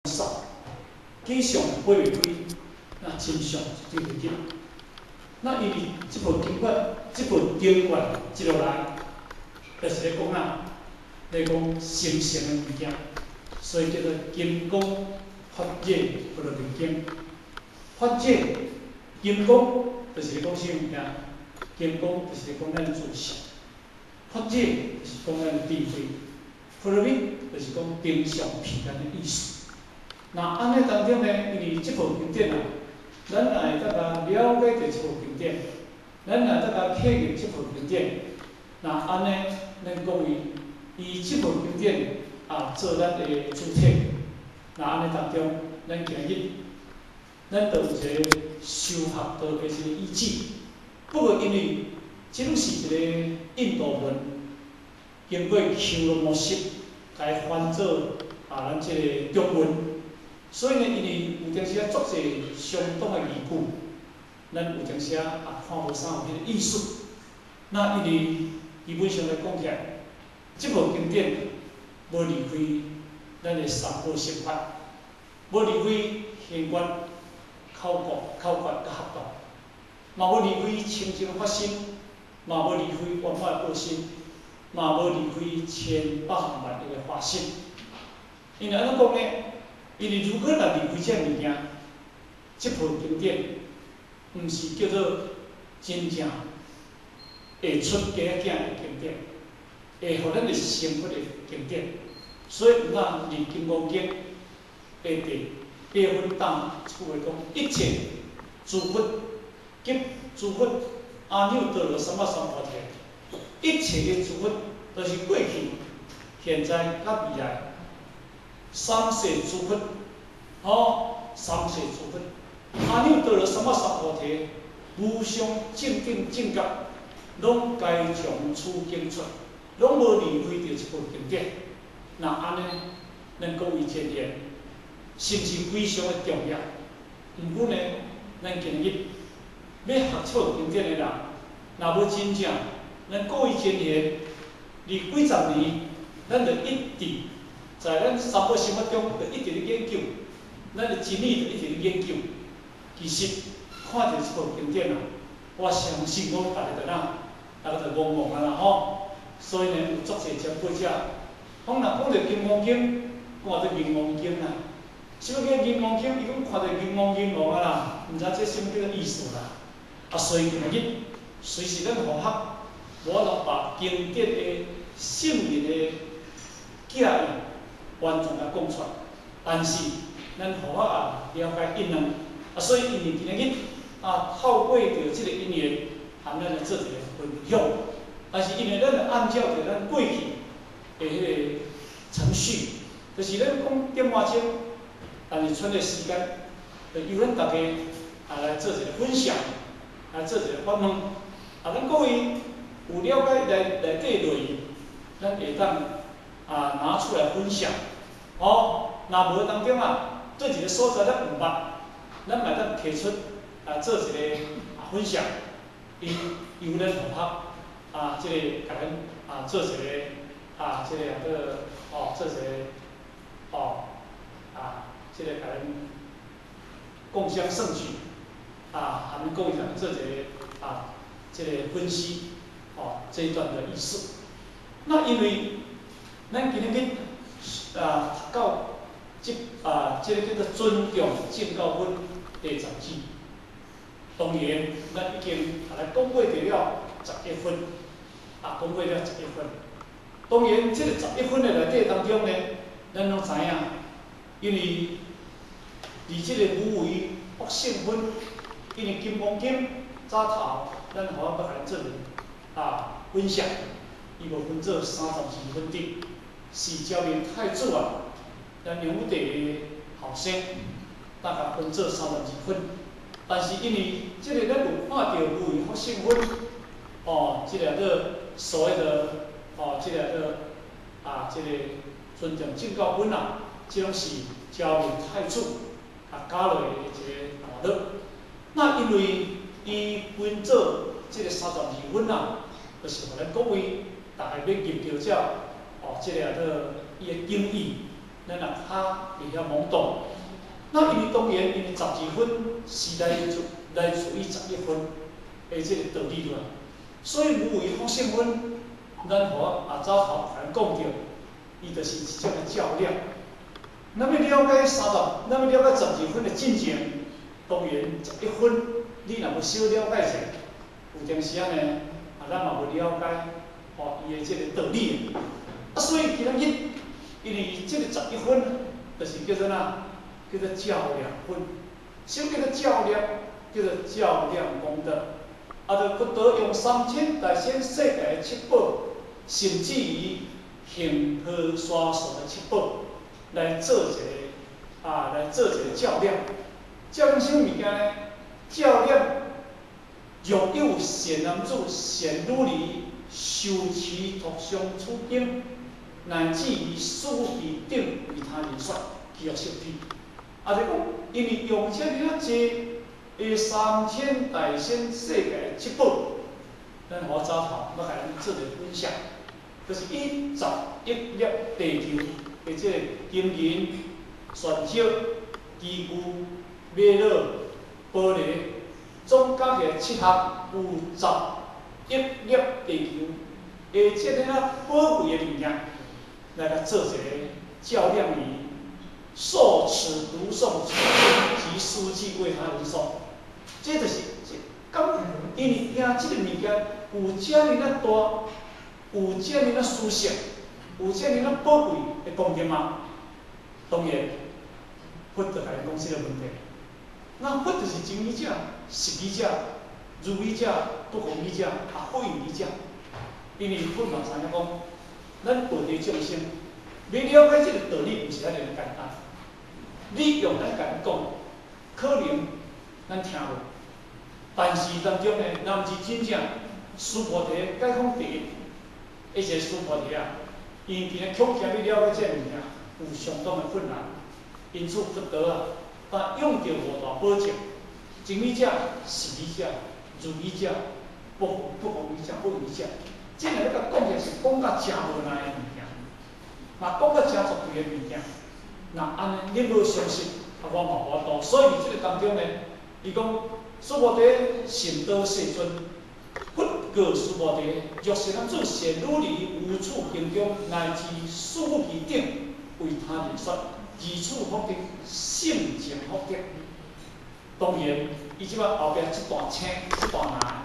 煞，假相飛袂開，那真相一定袂入。那因為這部經卷，這部經卷接落來，就是咧講啊，咧講神聖的物件，所以叫做《金剛法界波羅蜜經》。法界金剛就是咧講啥物件？金剛就是咧講咱自性，法界就是講咱智慧，波羅蜜就是講頂上彼岸的意思。那按呢當中呢，因為這部經典啊，咱若會當共了解著這部經典，咱若當共契入這部經典，那按呢，咱講伊以這部經典啊做咱的主體，那按呢當中，咱今日咱就有一個修學道的一個依據。不過因為這攏是一個印度文，經過睏羅模式來翻做啊咱這個中文。所以呢，因為有當時啊，足濟相當的字句，咱有當時啊也看無啥有彼個意思。那因為基本上來講起來，這部經典無離開咱的三寶心法，無離開行願、口訣、口訣佮合道，嘛無離開清淨發心，嘛無離開圓滿報身，嘛無離開千百萬億的化身。因為按怎講呢？因為如果若離開這物件，這部經典毋是叫做真正會出家囝的經典，會予咱會成佛的經典。所以毋通佇《金剛經》的第八分當這句話講：一切諸佛及諸佛阿耨多羅三藐三菩提，一切的諸佛都是過去、現在、佮未來。三世諸佛，吼，三世諸佛，阿耨多羅三藐三菩提，無上正等正覺，攏皆從此經出，攏無離開著這部經典。那按呢，咱各位前賢，是毋是非常的重要？毋過呢，咱今日欲學這部經典的人，若無真正，咱各位前賢，歷幾十年，咱就一直在咱三寶生活中，就一直咧研究，咱的真理就一直咧研究。其實看著這部經典啊，我相信講逐个就哪，逐个就戆戆啊啦吼。所以呢，有足濟前輩者，講若講著《金剛經》，看著《銀王經》啦。啥物叫《銀王經》？伊講看著銀王銀王啊啦，毋知這啥物叫做意思啦。啊，所以今日隨時咱佛學，無法度把經典的聖人的教義完全共講出來，但是咱佛學也了解一兩，啊，所以因為今日啊，透過著這個因緣，含咱來做一個分享。但是因為咱按照著咱過去的彼個程序，就是咱講點外鐘，但是賰的時間，就由咱大家啊來做一個分享，來做一個發問。啊，咱各位有了解內內底內容，咱會當啊拿出來分享。哦，若無當中啊，對一個所在咱毋捌，咱嘛會當提出啊做一個啊分享，伊由咱同學啊，這個共咱啊做一個啊，這個叫做哦，做一個哦啊，這個共咱共襄盛舉啊，含咱各位來做一個啊，這個分析哦，這一段的意思。那因為咱今日啊讀到這啊，這個叫做尊重正覺分第十節，當然咱已經啊來講過著了十一分，啊講過了十一分。當然，這個十一分的內底當中呢，咱攏知影，因為佇這個無為惡性分，因為《金剛經》早頭，咱予我閣共咱做啊分享，伊無分做32分得，是昭明太子啊，咱梁武帝的後生，大概分做三十二分。但是因為這個咱有看著無為福性分，哦，這個叫所謂的哦，這個叫啊，這個尊重正覺分啊，這攏是昭明太子啊加落的一個段落。那因為伊分做這個三十二分啊，就是予咱各位逐个欲入著這哦，這個叫做伊的經義，咱也較會曉懵懂。那因為當然，因為12分是來自於11分的這個道理啦，所以無為福勝分，咱予阿早頭共咱講著，伊就是一種的照料。咱欲了解30，咱欲了解十二分的進程，當然十一分，你若無小了解者，有陣時仔呢，啊，咱嘛無了解吼伊的這個道理。啊，所以今仔日，因為這個十一分，就是叫做哪？叫做照量分。什麼叫做照量？叫做照量功德。啊，就佛陀用三千大千世界的七寶，甚至於恆河沙數的七寶，來做一個照量。照量啥物物件呢？照量若有善男子、善女兒，受持讀誦此經，乃至於師弟等為他人說，其樂釋彼。啊，就講，因為用遮爾仔濟的三千大千世界的七寶，咱予我早頭欲共咱做一個分享，就是以11粒地球的這個金銀、鑽石、機具、瑪瑙、玻璃，總加起來七項，有10億粒地球的這個仔寶貴的物件，來共做一個照量儀，受持讀誦此經及師偈為他人說，這就是這敢因為驚這個物件有遮爾仔大，有遮爾仔殊勝，有遮爾仔寶貴的功德嗎？當然，佛就共咱講這個問題。那佛就是真理者、實義者、如理者、不共義者、啊非義者。因為佛嘛知影講，咱菩提眾生欲了解這個道理，毋是遐爾簡單。你用咱共咱講，可能咱聽無，但是當中呢，若毋是真正須菩提解講第一，彼一個須菩提啊，因佇咧恐驚欲了解這個物件，有相當的困難。因此佛陀啊，但用著五大保證：真理者、實義者、如義者、不共義者、不異者。這若欲共講起來是講甲誠無奈的物件，嘛講甲誠絕對的物件。若按呢，你無相信，啊，我嘛無法度。所以佇這個當中呢，伊講須菩提善導世尊，佛告須菩提：若善男子、善女兒，於此經中，乃至師弟等為他人說，如此福德，勝前福德。當然，伊這擺後壁這段請、這段來。